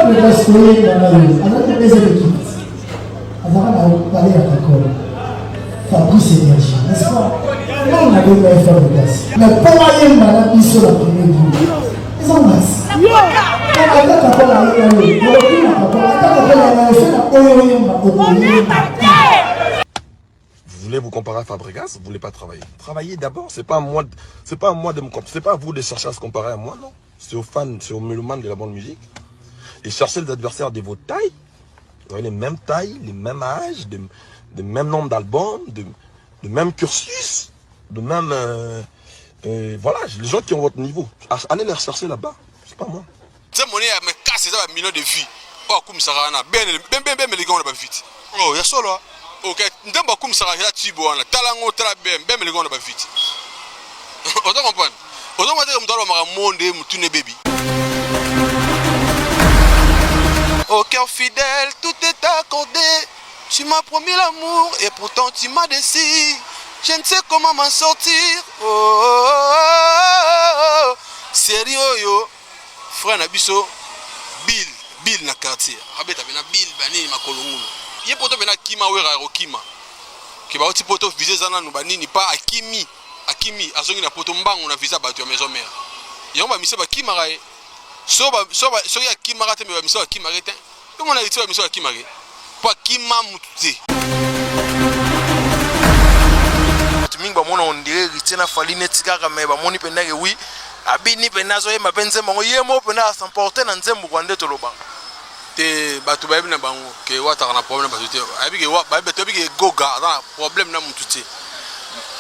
Fabregas koyemba na yo azalaki na deuxième équipe azalaka na palais ya kakol Fabrice Energie n'est-ce pas nani nabenga ye Fabregas mais mpo ayemba na biso na premier groupe eza makasi ata kakol ayemba yo okokima kakol ata kakol ayemba yo so na oyo oyemba okoyemba Vous voulez vous comparer à Fabregas, vous voulez pas travailler. Travaillez d'abord, c'est pas à moi, c'est pas à moi de me c'est pas à vous de chercher à se comparer à moi, non. C'est aux fans, c'est aux mélomanes de la bonne musique. Et cherchez les adversaires de votre taille. Vous avez les mêmes tailles, les mêmes âges, de, de même nombre d'albums, de, de même cursus, de même... Euh, euh, voilà, les gens qui ont votre niveau. Allez les rechercher là-bas. C'est pas moi. Nzembo ne ya makasi eza ba millions de vues oyo akumisaka wana bembembembeleki yango na baviti oh ya solo ok nzembo akumisaka eza tibo wana tala yango tala bem bembeleki yango na baviti ozo comprendre ozo comprendre te moto alobamaka monde motuna ebebi Au cœur fidèle, tout est accordé. Tu m'as promis l'amour et pourtant tu m'as déçu. Je ne sais comment m'en sortir. Oh, oh, oh, oh. Série oyo, frère na biso Bill, Bill na quartier. Abeta pena Bill banini makolo ngulu. Ye poto pena kima wera ya kokima. Ke bauti poto visa eza nanu banini pa akimi, akimi azongi na poto mbangu na visa bato ya maison mère. Yango ba mise bakimaka ye. So ba so ba soki akimaka te me ba mise bakimaka te. Yo mona héritier ba mise bakimaka ye. Po akima mutu te. Bato mingi bamona on dirait héritier na Fally neti kaka mais bamoni mpenza ke oui abini mpenza azoyemba mpe nzembo yango ye moko mpenza asemporte na nzembo kwa nde tolobaka. Te bato bayebi na bango ke wataka na problème na bato te ayebi ke bayebi bato bayebi ke goga aza na problème na mutu te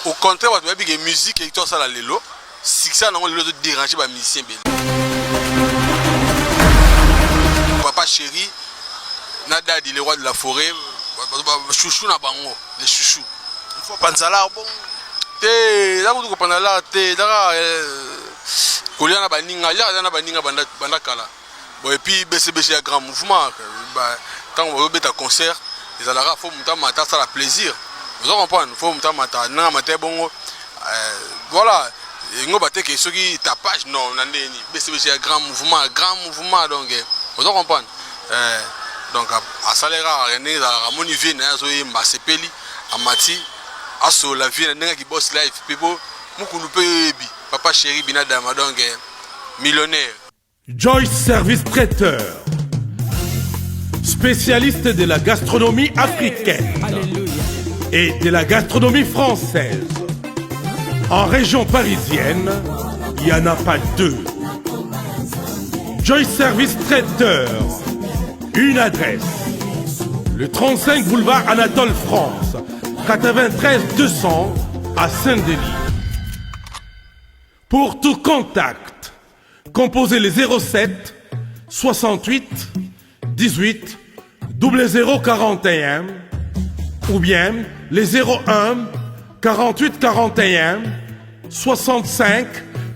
au contraire bato bayebi ke musique eki tosala lelo succès nango lelo ezo déranger ba musiciens ebele papa chéri na dadi le roi de la forêt chouchou na bango les chouchou il faut panza lar bongo te eza kutu kopanza lar te eza kaka euh, kolia na baninga lia aza na baninga banda, banda kala bon et puis bcbc ya grand mouvement ntango bazobeta concert ezalaka fo moto amata asala plaisir oza comprendre fo moto amata nanga amata ye bongo euh, voilà yango bateke soki tapage non na ndenge nini bcbc ya grand mouvement grand mouvement donc eh, oza comprendre eh, donc asali kaka ndenge ezalaka amoni vie na ye azoyemba asepeli amati asolola vie na ndenge ya kibos life mpe po mokulu mpe oyebi papa chéri binadama donc eh, millionnaire Joyce Service Traiteur, spécialiste de la gastronomie africaine et de la gastronomie française. En région parisienne, il n'y en a pas deux. Joyce Service Traiteur, une adresse. Le 35 boulevard Anatole France, 93 200 à Saint-Denis. Pour tout contact, composez les 07 68 18 0041 ou bien les 01 48 41 65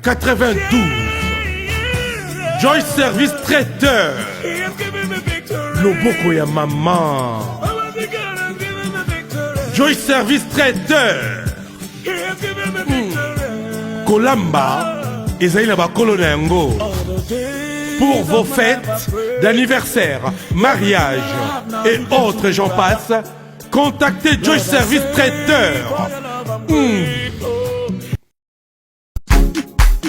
92. Joy Service Traiteur. Loboko ya maman. Joy Service Traiteur. Hmm. Kolamba ezali na bakolo na yango. Pour vos fêtes d'anniversaire, mariage et autres, j'en passe, contactez Joy Service Traiteur. Hmm.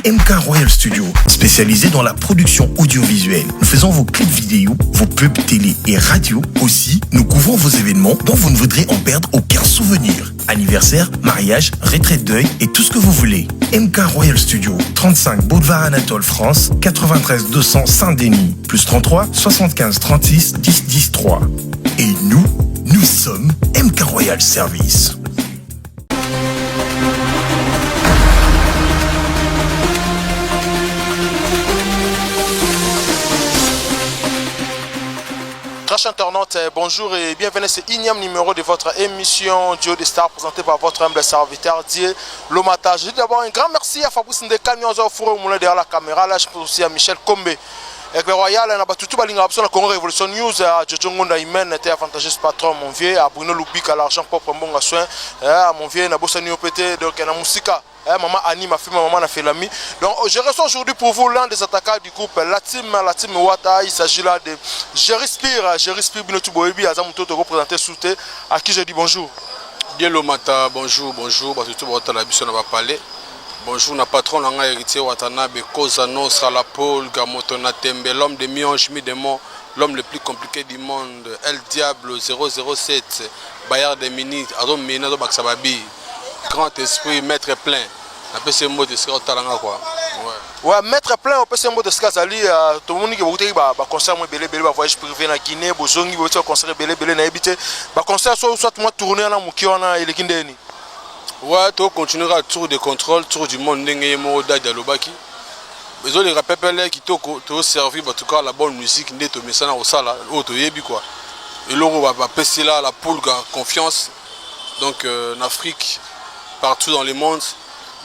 MK Royal Studio, spécialisé dans la production audiovisuelle. Nous faisons vos clips vidéo, vos pubs télé et radio. Aussi, nous couvrons vos événements dont vous ne voudrez en perdre aucun souvenir. Anniversaire, mariage, retraite deuil et tout ce que vous voulez. MK Royal Studio, 35 Boulevard Anatole France, 93 200 Saint-Denis, plus 33 75 36 10 10 3. Et nous, nous sommes MK Royal Service. Très internaute, eh, bonjour et bienvenue à ce énième numéro de votre émission Dieu des Stars présenté par votre humble serviteur Dieu Lomata. Je dis d'abord un grand merci à Fabrice Ndekani, Fouré Moulin derrière la caméra. Là, je pense aussi à Michel Kombe. Aigle Royal na bato tout balingaka biso na Congo Révolution News à Jojo Ngonda Imen te avantageuse patron mon vieux à Bruno Lubika l'argent propre mbonga soin à mon vieux na bosani yo pete donc na musika eh, maman Annie ma fille maman na Felami donc je reçois aujourd'hui pour vous l'un des attaquants du groupe la team Wata. Il s'agit là de Jerry Spire. Jerry Spire bino tout boyebi aza moto to représenter sous à qui je dis bonjour. Bien Lomata, bonjour, bonjour, bato tout baotala biso na ba palais. Bonjour na patron na ngai Héritier Watanabe, Cosa Nostra, la Polga, moto na tembe, l'homme de mi-ange, mi-démon, l'homme le plus compliqué du monde, El Diablo 007, Bayard des minutes, azo mena azo bakisa babi, grand esprit, maître plein. Napesi ye mbote esika otala nga quoi. Ouais. Ouais, maître plein opesi ye mbote esika azali. Tomoni ke bokutaki baconcert mo ebele ebele, bavoyage privé na Guinée, bozongi, bobeti baconcert ebele ebele. Nayebi te baconcert so soit mwa tournée wana moke wana eleki ndeni. Ouais, tocontinue kaka tour de contrôle, tour du monde, ndenge ye moko dadi alobaki. Ezoleka pepele kitoko, toservir bato kaka la bonne musique nde tomesana kosala oyo toyebi quoi. Eloko bapesela la Pulga confiance. Donc en Afrique, partout dans le monde,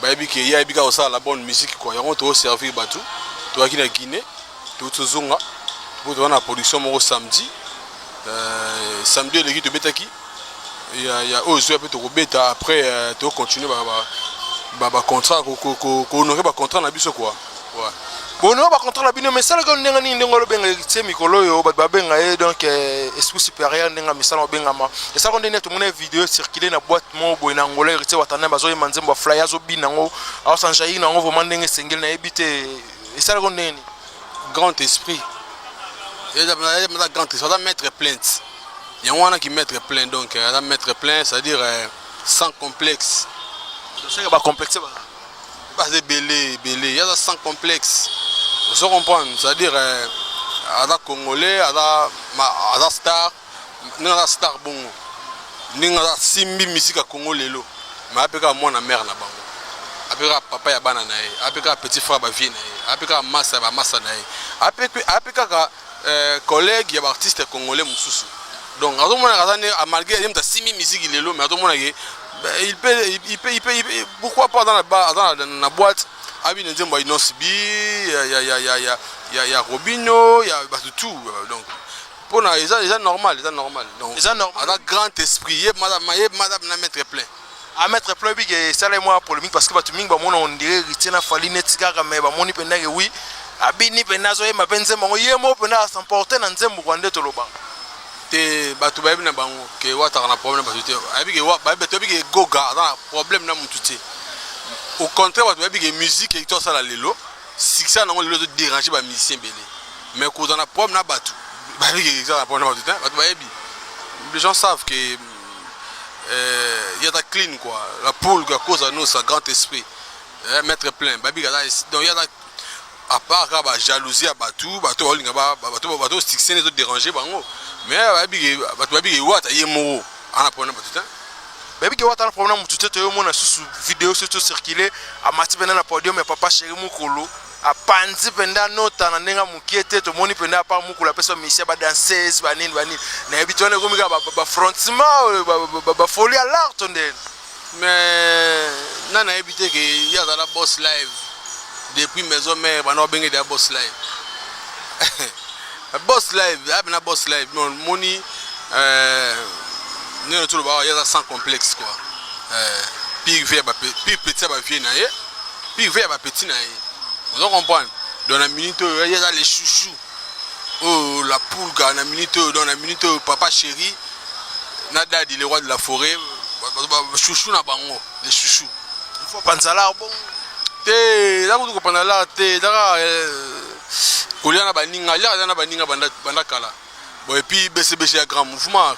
bayebi ke ye ayebi kaka kosala la bonne musique quoi. Yango toservir bato. Toyaki na Guinée, tozonga po toza na production moko samedi. Samedi eleki tobetaki ya oyo ezoya mpe tokobeta après, tocontinue bacontrat, kohonorer bacontrat na biso quoi. Ouais. Bono bacontrat na bino, mais esalaka ndenge nini ndenge olobenga Héritier mikolo oyo bato babenga ye donc esprit supérieur, ndenge misala obengama esalaka ndenge tomoni video circule na boîte moko boye na Angola, Héritier Watanabe bazoyemba nzembo ya Flyer, azobina yango, aosanjayi nango vraiment ndenge esengeli. Nayebi te esalaka ndenge nini. Grand esprit, eza grand esprit, aza maître plein. Yango wana ki maître plein, donc aza maître plein, c'est-à-dire sans complexe. Seke bacomplexe baza ebele ebele, ye aza sans complexe, ozo comprendre? C'est-à-dire aza congolais, aza star. Ndenge aza star bongo, ndenge aza simbi musique ya Congo lelo, mais ape kaka mwana mare na bango, ape kaka papa ya bana na ye, ape kaka petit frère bavie na ye, ape kaka masa ya bamasa na ye, ape kaka collègue ya baartiste congolais mosusu. Donc azomonaka aza ne malgré ye moto asimbi musique lelo, mais azomonaka il peut, pourquoi pas aza na boîte, abina nzembo ya Innoss'B, ya Robinho, ya bato tout. Donc mpona eza normal, eza normal. Donc eza normal. Aza grand esprit, ye madame na maître plein. A maître plein, bike esala mwa polémique parce que bato mingi bamona on dirait Héritier na Fally neti kaka, mais bamoni mpenza ke oui, abini mpenza, azoyemba mpe nzembo yango ye moko mpenza asemporte na nzembo kwa nde tolobaka. Te, bato bayebi na bango ke wataka na problème na bato te. Ayebi ke bato bayebi ke Goga aza na problème na motu te. Au contraire, bato bayebi ke musique eki tosala lelo, succès nango lelo ezodérange bamusicien ebele, mais kozala na problème na bato, bayebi ke eza na problème na bato te. Bato bayebi, les gens savent que ye aza clean quoi. La poule à cause de nous, sa grand esprit, maître plein, bayebi aza. Donc ye aza à part kaka bajalousie ya bato, bato baolinga bato, bato succès ezodérange bango, mais bayebi ke bato bayebi ke wata ye moko ana problème na bato te. Bayebi ke wata na problème na motu te. Toyomona susu video soki tocircule, amati mpenza na podium ya Papa Chéri mokolo, apanzi mpenza nota na ndenge ya mokie te. Tomoni mpenza apart mokolo apesa bamisia, badanseuse, banini banini. Nayebi te wana ekomi kaka bafrontement, bafolie ya l'art to ndeni. Mais nani ayebi te ke ye azala boss live depuis Maison Mère? Bana babenge deya boss live, boss live, abe na boss live. Moni ndenge toloba, ye aza sans complexe quoi. Pire vie, pire petit ya bavie na ye, pire vie ya bapeti na ye, ozo comprendre? Donc na minute oyo ye aza le chouchou oyo la Pulga na minute oyo. Donc na minute oyo Papa Chéri na Dadi le roi de la forêt, chouchou na bango, le chouchou. Faut panzala bon. Te, eza kutu kopanza lar te, eza kaka kolia na baninga, liaka eza na baninga banda kala. Bon, et puis BCBG ya grand mouvement,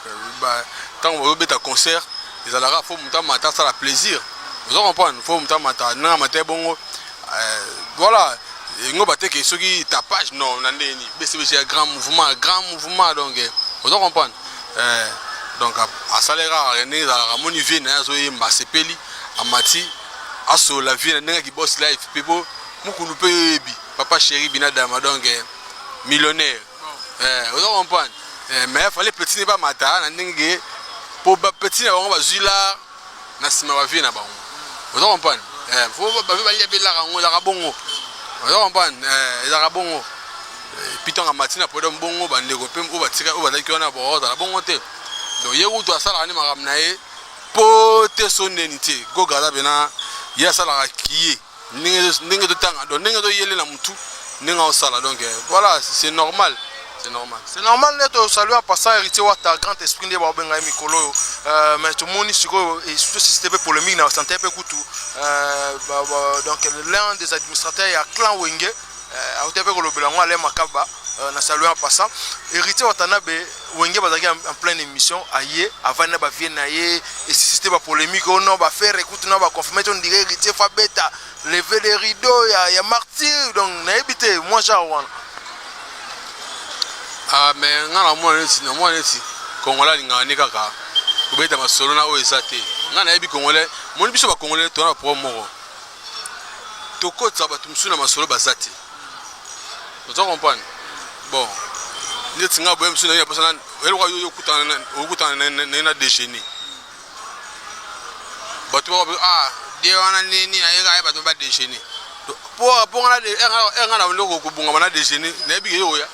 ntango bazobeta concert ezalaka faut moto amata asala plaisir, oza comprendre? Faut moto amata ndenge amata ye bongo. Voilà, yango bateke soki tapage non na ndeni BCBG ya grand mouvement, grand mouvement. Donc oza comprendre? Donc asali kaka ndenge ezalaka, amoni vie na ye azoyemba, asepeli, amati, asola vie na ndenge aki boss life mpe po mokulu mpe oyebi Papa Chéri binadama, donc millionnaire, oza comprendre? Mais fallait petit ne bamata na ndenge po bapeti na bango bazwi lar na nsima bavie na bango, oza comprendre? Faut bavie balia mpe laka yango, ezalaka bongo, oza comprendre? Ezalaka bongo. Puis ntango amati na podium bongo, bandeko mpe oyo batika, oyo bazalaki wana, bakozala bongo te. Donc ye kutu asalaka nde makambo na ye mpo te, so ndeni te. Goga aza pena, ye asalaka kiye ndenge totanga, donc ndenge toyele na mutu, ndenge aosala. Donc voilà, c'est normal, c'est normal. C'est normal. Nde tosalue en passant Héritier Wata, grand esprit, nde baobenga ye mikolo oyo. Mais tomoni sikoyo suscité mpe polémique na santé mpe kutu. Donc l'un des administrateurs ya clan Wenge auti mpe kolobela yango, Alain Makaba, na salue en passant Héritier Watanabe. Wenge bazalaki en pleine émission, aye avandi na bavie na ye, esuscité bapolémique oyo no bafaire écoute no baconfirme te, on dirait Héritier fa beta lever les rideaux ya martyr. Donc nayebi te, moi genre wana. Ah, mais nga na mona neti Congolais alingaka nde kaka kobeta masolo na oyo eza te. Nga nayebi Congolais, moni biso Bacongolais toza na problème moko, tokotisa bato mosusu na masolo baza te. Oza comprendre? Bon, neti nga boye mosusu naye mposa eloko yo okutana naye na déjeuner, bato bako ah de wana nini, nayeka ye bato ba déjeuner po nga na ndoko kobongama na déjeuner, nayebi ke yo oya,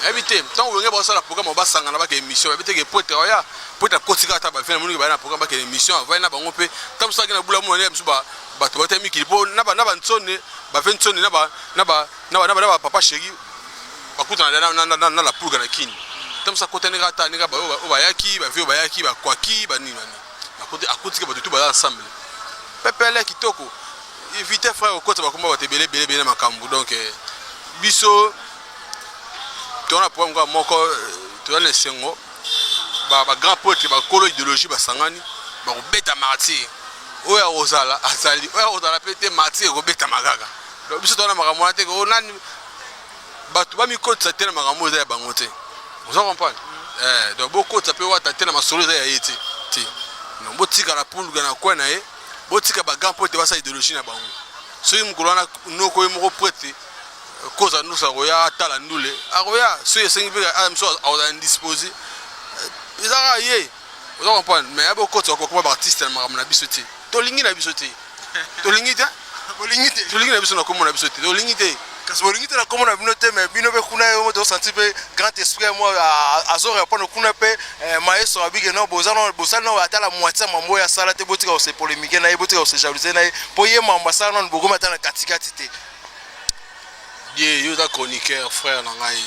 nayebi te. Ntango Wenge basala programme, basangana, bake émission, bayebi te ke poete oya, poete akotika ata bavie na moniki, baya na programme, bakende émission, avai na bango mpe. Ntango mosusu aki na bula mona mosusu, bato bata mikili mpo na bantsone bave ntsone na bapapa chéri bakutana na la pulga na Kini. Ntango mosusu akotani kaka ata ndenge oyo bayaki, bavie oyo bayaki, bakwaki banini banini, akutiki bato tu baza ensemble, pepele kitoko. Évite, frère, okota bakoma bato ebele ebele ebele na makambo. Donc biso toza na problème kaka moko, toza na esengo, bagrand prêtre, bakolo idéologie basangani, bakobeta martyr. Oyo akozala azali, oyo akozala mpe te, martyr ekobetama kaka. Donc biso toza na makambo wana te. Nani bato bamikotisa te na makambo oyo eza ya bango te. Oza comprendre? Donc bokotisa mpe Wata te na masolo eza ya ye te te. Donc botikala puluga na kwe na ye, botika bagrand prêtre basala idéologie na bango. Soki mokolo wana noko ye moko prêtre koza ndusa akoya atala ndule, akoya. Soki esengi mpe mosu akozala indisposé, eza kaka ye. Oza comprendre? Mais bokotisa kokoma baartiste na makambo na biso te. Tolingi na biso te, tolingi te. Bolingi te. Tolingi na biso na kombo na biso te, tolingi te. Kasi bolingi te na kombo na bino te, mais bino mpe kuna yo tosanti mpe grand esprit mo azo répondre kuna mpe maestro abike no bosali no ata la moitié ya mambo oyo asala te. Botika kose polémique na ye, botika kose jalousie na ye, mpo ye mambo asala nano bokomi ata na katikati te. Die yo oza chroniqueur, frère na ngai,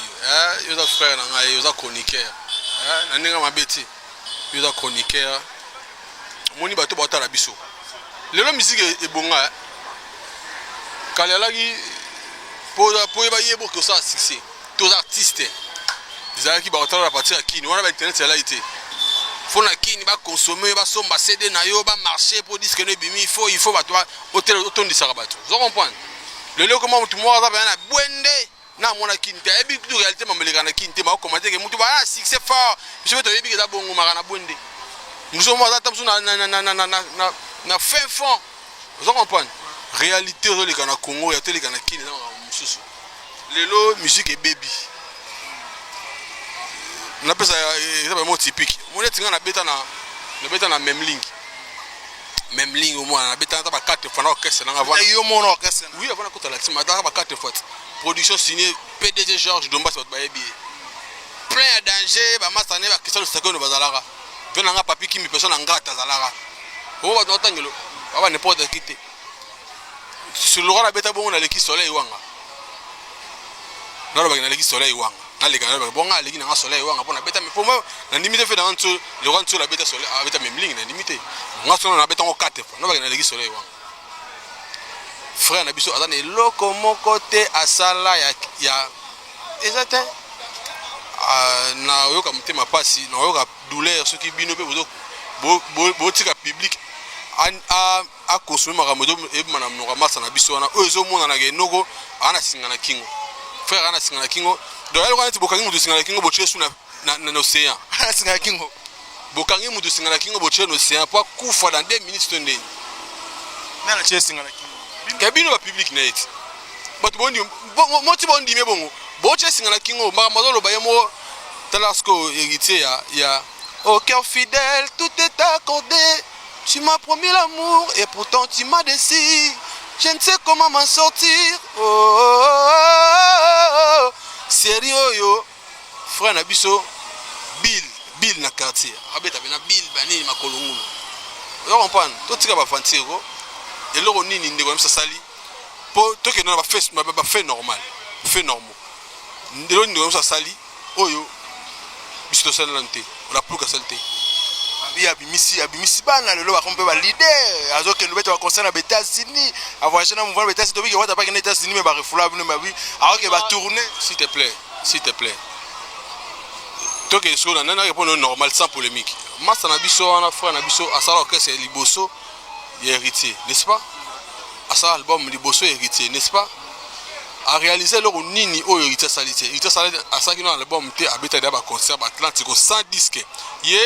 yo oza frère na ngai, oza chroniqueur na ndenge mabe te. Yo oza chroniqueur, omoni bato baotala biso lelo, misike ebonga. Kala alaki po yeba ye boki osala succès to oza artiste, ezalaki bakotala na partir ya Kini wana, bainternet ezalaki te. Fo na Kini baconsommer, basomba CD na yo, bamarché mpo disque no ebimi. Il faut bato otondisaka bato. Oza comprendre? Lelo ekoma motu moko aza pena na bwende na amona Kini te, ayebi kutu réalité mameleka na Kini te, bakokoma te ke motu baa na succès fort. Biso mpe toyebi ke eza bongomaka na bwende, mosu mo aza ta mosu na fin fond. Oza comprendre? Réalité ozoleka na Congo ya toleka na Kini eza makambo mosusu. Lelo musique ebebi. Napesa exemple moko typique. Omoni eti nga nabeta na Memling, Memling omwana nabeta ata ba 4 fois na orchestre nanga. Yo mona orchestre? Oui, avant nakota la team, ataka ba 4 fois. Production signé PDG Georges Dombas, bato bayebi ye, plein ya danger, bamasa ne bakisa losako bazalaka ve nanga, papi Kimbi, personne na ngata azalaka oyo bato natangelo baba n'importe qui te. Soloka nabeta bongo, naleki Soleil Wanga, nalobaki naleki Soleil Wanga, naleka, nalobaki bongo aleki nanga Soleil Wanga mpo nabeta. Mpo nandimi te fe nanga nso leroy nso nabeta Soleil, abeta Memling, nandimi te. Nga sono nabeta ngo 4 fois, nalobaki naleki Soleil Wanga. Frère na biso aza na eloko moko te asala ya eza te. Nayoka motema mpasi, nayoka douleur soki bino mpe botika public aconsommer makambo ebima na monoko ya masa na biso wana oyo ezomonanaka. Enoko aa na singa na kingo, frère aa na singa na kingo. Donc eloko neti bokangi moto singa na kingo, botie su na océan. Singa na kingo. Bokangi moto singa na kingo, botie na océan po akufa dans 2 minutes to ndeni. Nani atie singa na kingo? Ke bino bapublic na ye ti bato moti bondime bongo, botie singa na kingo. Makambo azoloba ye moko, tala sikoyo héritier ya au cœur fidèle tout est accordé. Tu m'as promis l'amour et pourtant tu m'as déçu, je ne sais comment m'en sortir. Oh, oh, oh, oh. Série oyo frère na biso Bill, Bill na quartier. Abeta pena Bill banini makolo ngulu. Ozo comprendre? Totika ba aventure ko. Eloko nini ndeko na biso asali po tokende na ba fait ba fait normal, fait normaux. Eloko ndeko na biso asali oyo biso tosali nanu te, la pluka asali te. Abi abimisi abimisi bana lelo bakomi mpe ba leader azokende obeta ba concert na ba États-Unis a voyage na mouvement ba États-Unis tobiki wata bakende États-Unis mais ba refoula bino mais abi aoke ba tourner. S'il te plaît, s'il te plaît. Tokende sikoyo na nani répondre normal sans polémique. Masta na biso wana frère na biso asala orchestre ya liboso ya héritier, n'est-ce pas? Asala album liboso ya héritier, n'est-ce pas? A réaliser eloko nini oyo héritier asali te. Héritier asali asalaki no album te, abeta deja ba concert ba Atlantique 100 disques. Ye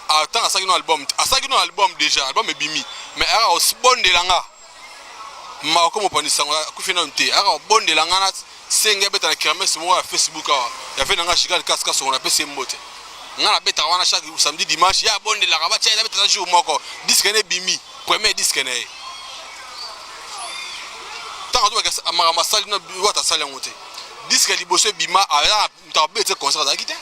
atanga asalaki no album te, asalaki no album déjà, album ebimi. Mais aka kobondela nga. Marco mopanzi sango akufi nanu te, aka kobondela nga na senge abeta na kermesse moko ya Facebook awa. Ya fe na nga Gigal Kaska songo na pesi ye mbote. Nga na betaka wana chaque samedi dimanche, ye abondelaka batia ye abeta jour moko. Disque ne ebimi, premier disque na ye. Ntango azobaka makambo asali na wata asali yango te. Disque ya liboso ebima, aza moto abeti concert azalaki te.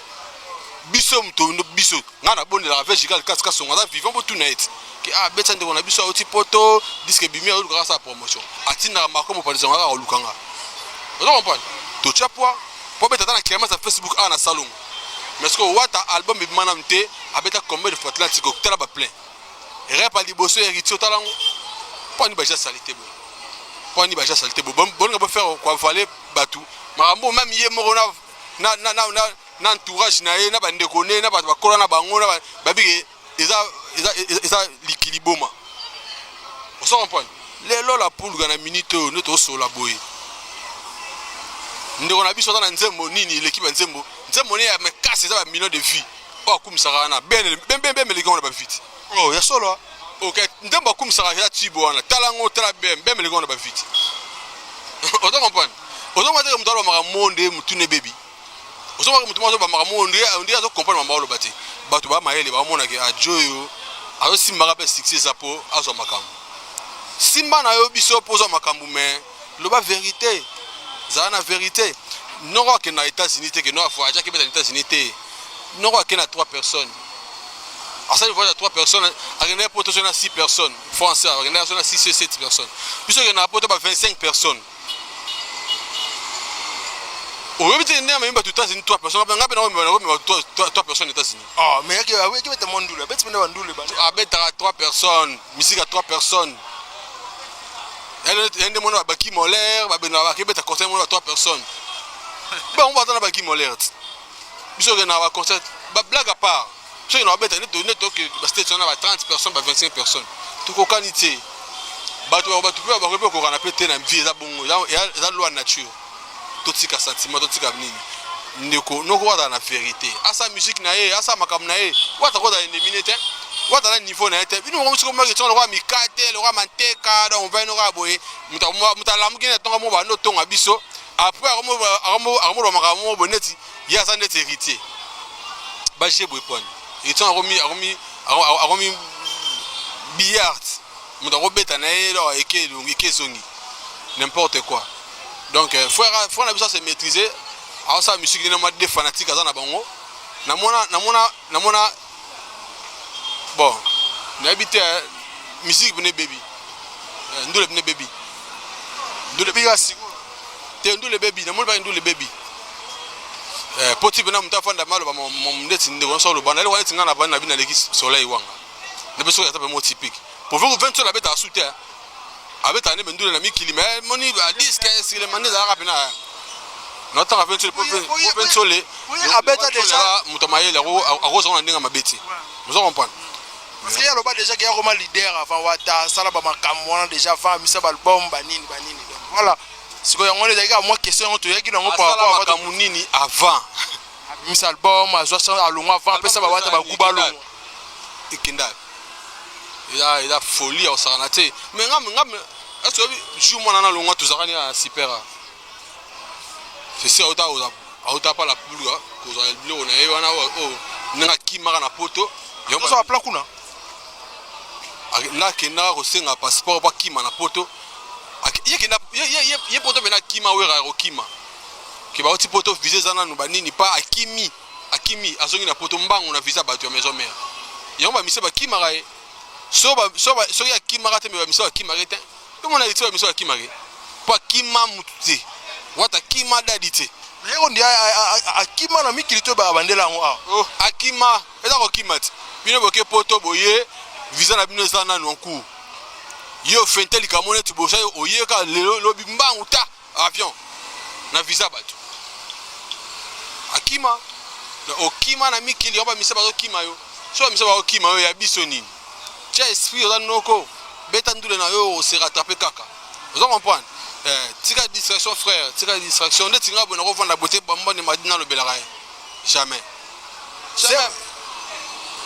Biso moto biso nga nabondelaka ve Gigal Kaska songo aza vivant botuna ye ti. Ke ah betisa ndeko na biso auti poto disque ebimi azoluka kaka asala promotion. Atindaka Marco mopanzi sango kaka koluka nga. Ozo comprendre? Totia poids po abeta ata na kermesse ya Facebook awa na salongo. Mais sikoyo wata album ebima nanu te, abeta combien de fois Atlantique tala ba plein. Rep ya liboso ya Héritier otala yango. Mpo ani baja salite boye. Mpo ani baja salite boye. Bolinga bo faire ko avaler batu makambo même ye moko na na na na na entourage na ye na bandeko ne na bato bakola na bango na babike eza eza eza likili boma. Ozo comprendre? Lelo la pulga na minute oyo nde tosola boye. Ndeko na biso aza na nzembo nini eleki ba nzembo? Nzembo ne ya makasi eza ba millions de vues. Oyo akumisaka wana ben ben ben ben eleki yango na ba vues. Oh ya solo. Ok, nzembo akumisaka eza tube wana. Tala ngo tala ben ben eleki yango na ba vues. Ozo comprendre? Ozo comprendre que moto alobaka monde mutu ne baby. Ozomaka moto moko azobamaka makambo oyo nde azo comprendre makambo aloba te. Bato ba mayele baomona ke ajo oyo azosimbaka mpe succès eza mpo azwa makambo. Simba na yo biso mpo ozwa makambo mais loba verite. Zala na verite. Noko akende na États-Unis te ke no avoyage akebeta na États-Unis te. Noko akende na 3 personnes. Asali voyage ya 3 personnes, akendaki poto so na 6 personnes. Français akendaki so na 6 7 personnes. Biso akendaka na poto ba 25 personnes. Oyebi te ndenge amemi bato États-Unis 3 personnes, nga mpe nakomema bato 3 personnes États-Unis. Ah, mais yake yake beta mwa ndule, abeti mpe bandule bana. Abetaka 3 personnes, musique ya 3 personnes. Ye nde mona baki molaire, babengaka bakebeta concert mona ba 3 personnes. Bango baza na baki molaire ti. Biso okendaka ba concert, ba blague à part. Biso okendaka babeta nde nde toke ba stage wana ba 30 personnes, ba 25 personnes. Tokokani te. Bato bato mpe bakoki mpe kokana mpe te na vie eza bongo, eza loi nature. Totika sentiment, totika nini. Ndeko noko wazala na verite. Asa musique na ye, asa makambo na ye. Wata kozala ennemi ne te. Wata na niveau na ye te. Bino moko siko maki tsonga lokola mikate, lokola manteka, donc on va noko boye. Muta muta lamuki na tonga mo ba ndo tonga biso. Après akomo akomo makambo mo boye neti ye aza neti héritier. Ba jeu boye pwani. Héritier akomi akomi akomi billard. Mutu akobeta na ye donc eke elongi eke ezongi. N'importe quoi. Donc frère frère na biso se maîtriser. Aosala musique nene mwa deux fanatiques aza na bango. Namona namona namona bon nayebi te musique bene baby. Ndule bene baby. Ndule bika sikoyo. Te ndule baby, namoni ba ndule baby. Poti pena mutu afanda maloba ndeti ndeko nyonso aloba na eloko neti nga na bani na bino aleki soleil wanga. Na biso ata pe mo typique. Pour vous 20 soleil abetaka su te. Abetaka nde ndule na mikili mais moni ba disque silement nde ezalaka pena. Natanga 20 soleil po 20 soleil abeta déjà moto mayele akozala na ndenge mabe te. Ozo comprendre? Parce que aloba déjà que akoma leader avant wata asala ba makambo wana déjà avant amisa ba album ba nini ba nini. Donc voilà. Sikoyo yango wana ezalaki kaka mwa question yango toyaki nango par rapport à makambo nini avant abimisa album azwa chance alongwa avant apesa ba wata bagu balongwa. Ekenda eza eza folie ya kosakana te. Mais nga nga est-ce que jour mwana na longwa tozalaka ni na super. C'est sûr auta auta pa la pulga kozwa biloko na ye wana oyo ndenge akimaka na poto. Ozwa plan kuna. Nakendaka kosenga passeport po akima na poto. Ye kenda ye poto pena akima wera ya kokima. Ke bauti poto, visa eza nanu banini pa akimi, akimi azongi na poto mbangu na visa bato ya maison mère. Yango bamise bakimaka ye. So ba, so ba, soki akimaka te, me bamise bakimaka ye te. Yo mona eti bamise bakimaka ye. Po akima mutu te. Wata akima dadi te. Mais ye ndi akima na mikili to ba bandela yango awa. Oh, akima, eza kokima te. Bino boke poto boye, visa na bino eza nanu en cours. Yo fente likambo neti bosa yo oyeka lelo lobi mbangu ta avion na visa bato. Akima okima na mikili yango bamisa bazokima yo. So bamisa bazokima yo ya biso nini? Tia esprit oza noko, beta ndule na yo ose rattraper kaka. Oza comprendre? Eh, tika distraction frère, tika distraction. Ndeti nga boye nakovanda boye te bamba nde madi nalobelaka ye. Jamais. Jamais.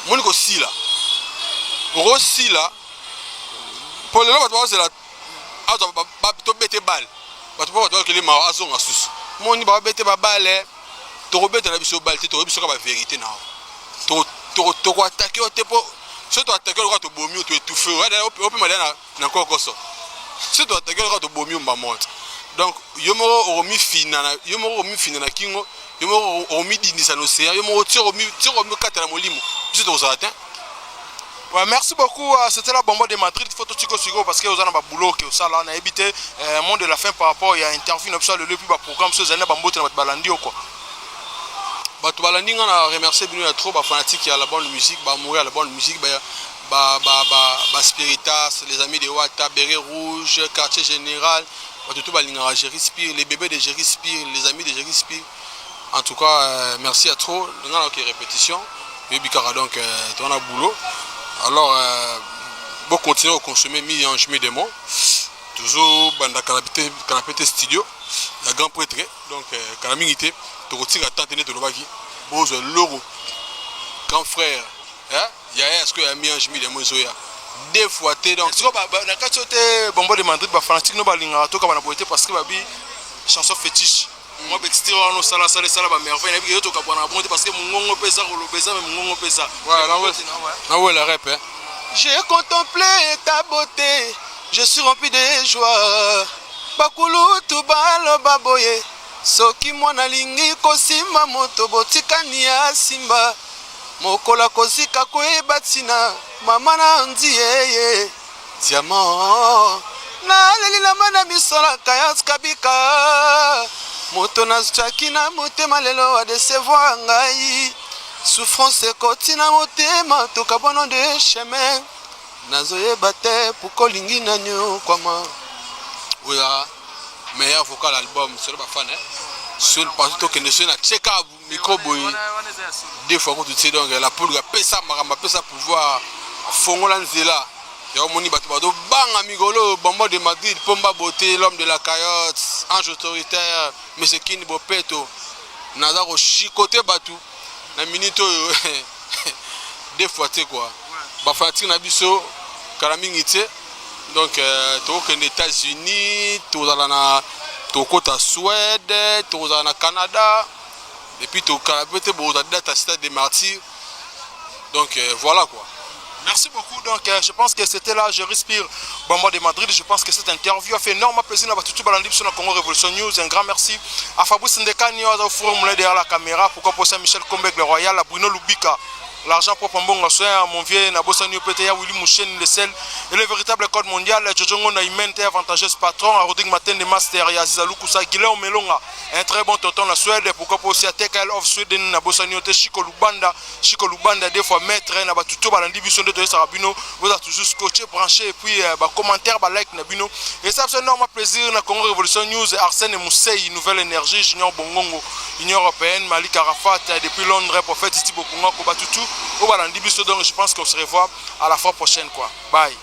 Moni kosila. Okosila. Po lelo bato bazela azwa tobete balle. Bato po bato bakele mawa azonga susu. Moni babete ba balle. Tokobeta na biso balle te, tokoyebi soka ba vérité na yo. Toko attaquer yo te po soki to attaquer yo lokola tobomi yo, to étouffer yo. Opema deja na kokoso. Soki to attaquer yo lokola tobomi yo mbamwa te. Donc yo moko okomifina na yo moko okomifina na kingo, yo moko okomidindisa na océan, yo moko ti okomikatela molimo. Biso tokozala te. Ouais, merci beaucoup. C'était la Bombo de Madrid. Faut tout siko parce que vous avez un boulot que ça là, on a évité mot de la fin par rapport il y a interview na le puis ba programme so zana ba mbote na balandi quoi. Bato balandi nga na remercier bino ya trop ba fanatique ya la bonne musique, ba amoureux ya la bonne musique, ba ba ba ba, ba spiritas, les amis de Wata, Béret Rouge, quartier général, bato tout balingaka Jerry Spire, les bébés de Jerry Spire, les amis de Jerry Spire. En tout cas, merci à trop. Nga na ok répétition. Yebi kaka donc toi na boulot. Alors bon continuer à consommer mi ange mi démon. Toujours banda canapé canapé studio. La grand prêtre donc kala mingi te tokotika tante ne tolobaki bozwa logo grand frère hein yaya est-ce que ya mi ange mi démon ezoya deux fois te donc siko na kati te Bombo de Madrid ba fanatique no balingaka toka bana boye te parce que babi chanson fétiche moi extrait wana osala sala esala ba merveille nayebi yo tokabwana bongo te parce que mongongo mpe eza koloba eza me mongongo mpe eza. Na wela rep hein. J'ai contemplé ta beauté, je suis rempli de joie. Bakulutu baloba boye, soki mwana alingi kosimba moto botikani asimba. Mokolo akozika koyeba ntina mama na ndi yeye. Diamant naleli na mana misolaka ya kabika. Moto nazwaki na motema lelo adecevoir ngai. Souffrance ekoti na motema tokabwana de chemin. Nazoyeba te pourquoi olingi nani okwama. Oya meilleur vocal album solo ba fan hein. Sur partout tokende soki na cheka micro boye deux fois kutu tie donc la poule apesa makambo apesa pouvoir afongola nzela ya omoni bato bazobanga mikolo Bombo de Madrid Pomba beauté l'homme de la caillotte ange autoritaire monsieur Kini Bopeto naza kochicote bato na minute oyo deux fois te quoi ba fanatique na biso kala mingi te donc tokokende États-Unis tozala na tokota Suède tozala na Canada et puis tokala pe te bozala date à stade des Martyrs donc voilà quoi. Merci beaucoup. Donc, je pense que c'était là, je respire Bamba de Madrid. Je pense que cette interview a fait énormément plaisir à tout balandi sur la Congo Révolution News. Un grand merci à Fabrice Ndekani, au forum derrière la caméra. Pourquoi pour ça Michel Kombek, le Royal, à Bruno Lubika, l'argent propre Mbongo Soin, mon vieux Nabosani Opeteya, Willy Mouchen, le sel et le véritable code mondial. Jojo Ngonda Imente, avantageuse patron, à Rodrigue Matin de Master, Yaziz Alukusa, Guillaume Melonga, un très bon tonton la Suède. Pourquoi pour aussi à TKL of Sweden, Nabosani Ote, Chico Lubanda, Chico Lubanda, deux fois maître, na batuto balandi biso nde toyesaka bino, vous êtes toujours scotché, branché, et puis ba commentaire, ba like na bino. Et ça fait énormément plaisir na Congo Révolution News, Arsène Moussei, Nouvelle Énergie, Junior Bongongo, Union Européenne, Malik Arafat, depuis Londres, Prophète Titi Bokunga, Kobatutu, au balandi biso. Donc je pense qu'on se revoit à la fois prochaine quoi. Bye.